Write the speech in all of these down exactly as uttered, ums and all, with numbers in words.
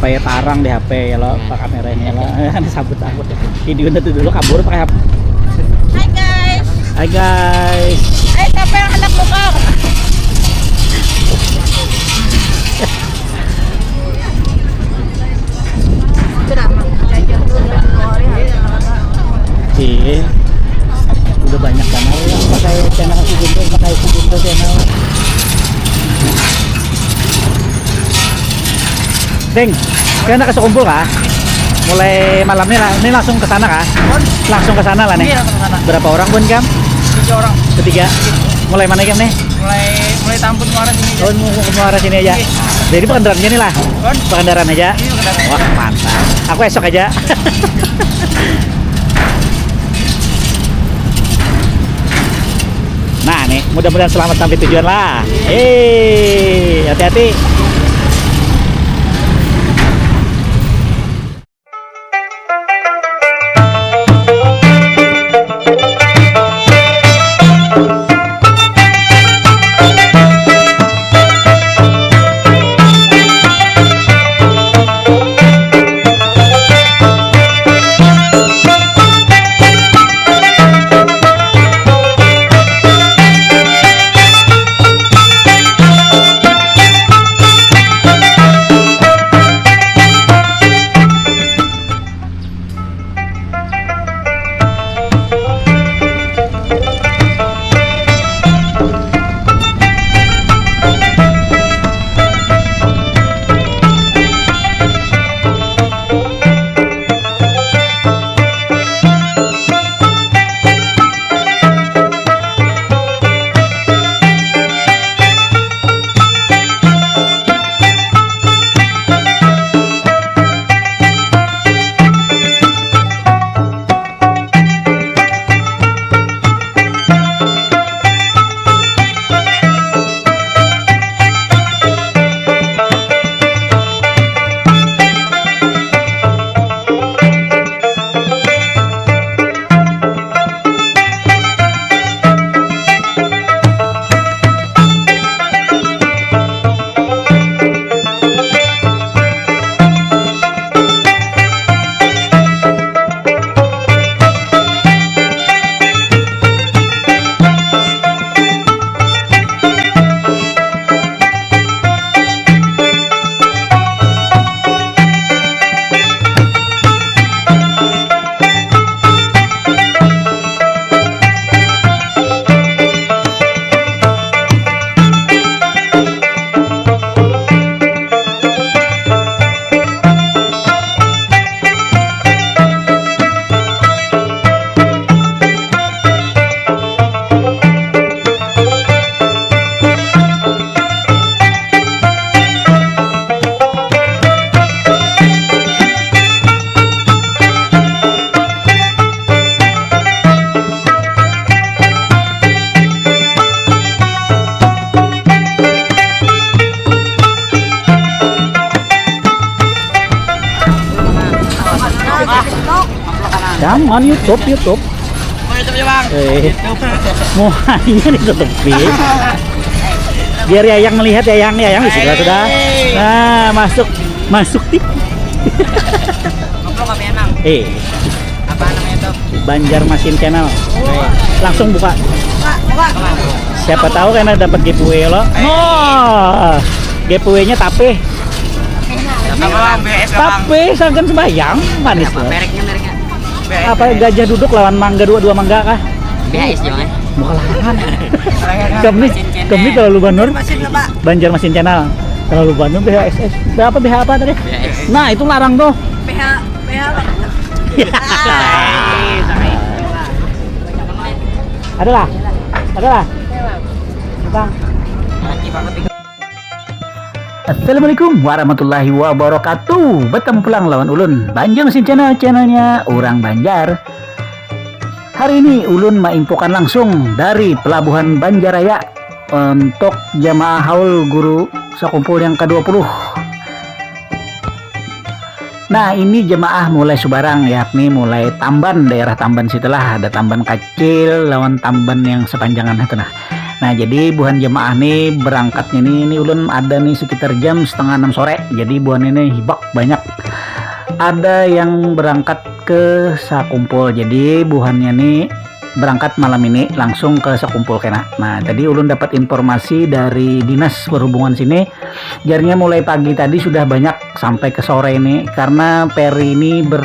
Supaya tarang di H P ya lo, pakai kamera ini ya lo. Disambut-sambut ya. Video itu dulu kabur pakai H P. Hai guys. Hai guys. Hai, siapa yang hendak nukar? Iya. Udah banyak banget yang pakai channel si Guntur, pakai si Guntur channel. Ding, kalian nak kasih kumpul kah? Mulai malam nih lah, ini langsung ke sana kah? Langsung ke sana lah nih. Iya, langsung ke sana. Berapa orang pun kam? Tiga orang. Ketiga. Mulai mana kam nih? Mulai mulai Tambun muara sini aja. Oh, mau ke muara sini aja. Iya. Jadi Pangandaran aja nih lah. Kon? Pangandaran aja. Iya, Pangandaran. Wah, mantap. Aku esok aja. Nah, nih, mudah-mudahan selamat sampai tujuan lah. Hei, hati-hati. Jangan YouTube, YouTube. Eh, muanya ditutupi. Biar Yayang melihat, Yayang nih, Yayang di sebelah sudah. Nah, masuk, masuk tik. Eh, apa namanya tuh? Banjarmasin Channel. Langsung buka. Siapa tahu kan dapat giveaway lo. Oh, giveaway-nya tape. Tape sangkan sembayang manis lo. Mereknya, mereknya. Apa gajah duduk lawan mangga, dua-dua mangga kah? B H S jangan. Bukan larangan. Kami, kami terlalu banur. Banjarmasin Channel. Terlalu banur B H S S. Berapa B H apa tadi? B H S. Nah, itu larang tuh. B H, B H. Adalah. Adalah. Bang. Assalamualaikum warahmatullahi wabarakatuh. Bertemu pulang lawan ulun Banjarmasin Channel, channelnya orang Banjar. Hari ini ulun mainfokan langsung dari Pelabuhan Banjaraya untuk jamaah haul guru sekumpul yang kedua puluh. Nah, ini jemaah mulai subarang, yakni mulai Tamban, daerah Tamban situlah, ada Tamban Kacil lawan Tamban yang sepanjangan itu nah. Nah, jadi buhan jemaah nih berangkatnya nih, ini ulun ada nih sekitar jam setengah enam sore. Jadi buhan ini hibak banyak. Ada yang berangkat ke Sakumpul. Jadi buhannya nih berangkat malam ini langsung ke Sakumpul kena. Nah, tadi ulun dapat informasi dari dinas perhubungan sini, jarnya mulai pagi tadi sudah banyak sampai ke sore ini karena peri ini ber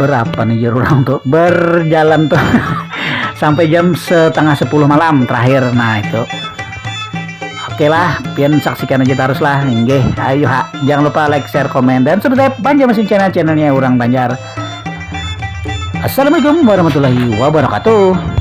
berapa nih jar orang tuh, berjalan tuh sampai jam setengah sepuluh malam terakhir. Nah, itu. Oke lah, pian saksikan aja terus lah, inggih. Ayo ha, jangan lupa like, share, komen, dan subscribe Banjarmasin Channel, channelnya orang Banjar. Assalamualaikum warahmatullahi wabarakatuh.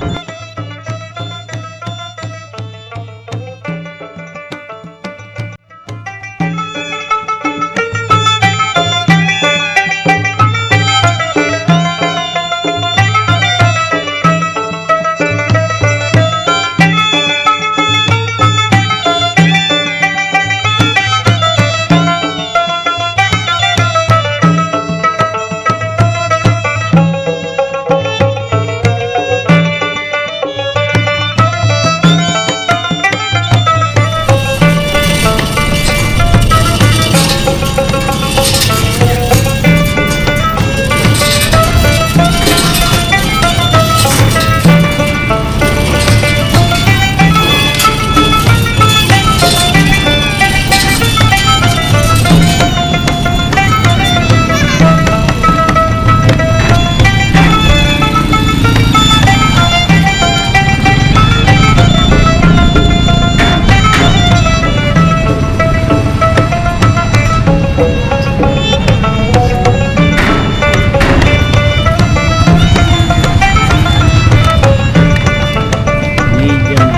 Ini jam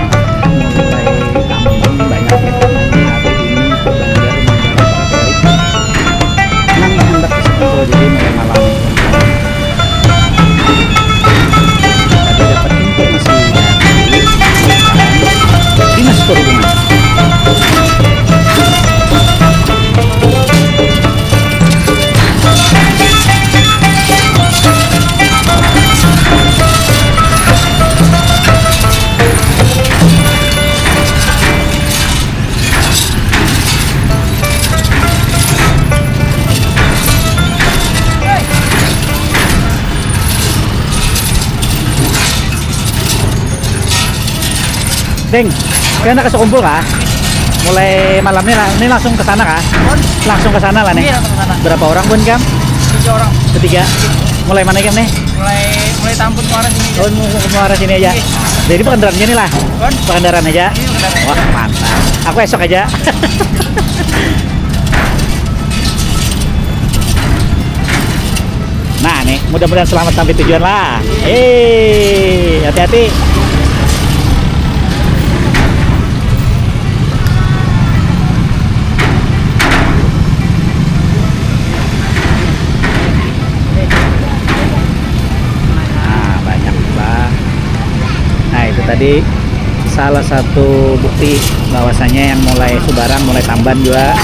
mulai tambun banyak ya, hari ini ke Banjar membara para balik. Nang handak ke Sakumpul, jadi mulai malam. Tadi dapat informasi dari dinas perhubungan. Ding, kena ke Sakumpul kah? Mulai malam nih lah, ini langsung ke sana kah? Langsung ke sana lah nih. Iya, langsung ke sana. Berapa orang pun kam? Tiga orang. Bertiga. Mulai mana kam nih? Mulai mulai Tambun muara sini. Oh, mu- mu- muara sini aja. Iya. Jadi Pakandaran gini lah. Pun? Pakandaran aja. Iya, Pakandaran. Wah, mantap. Aku esok aja. Nah, nih, mudah-mudahan selamat sampai tujuan lah. Eh, hati-hati. Nah, banyak bah. Nah, itu tadi salah satu bukti bahwasanya yang mulai Subarang, mulai Tamban juga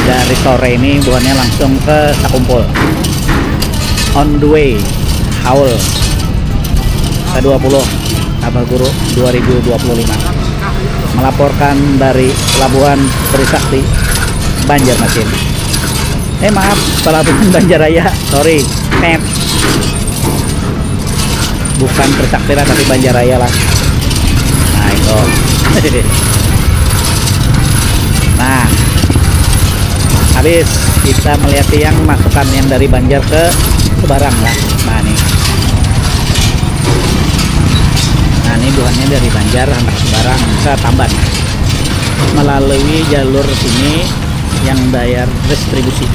dari sore ini buhannya langsung ke Sakumpul. On the way, haul ke dua puluh, Abah Guru dua ribu dua puluh lima. Melaporkan dari Pelabuhan Trisakti, Banjarmasin. Eh, maaf, Pelabuhan Banjaraya, sorry. Pet. Bukan Trisakti lah, tapi Banjaraya lah. Nah, itu. Nah, habis kita melihat yang masukan yang dari Banjar ke Subarang lah. Nah, nih. Nah, ini buhannya dari Banjar sampai Subarang ke Tamban melalui jalur sini yang bayar distribusi.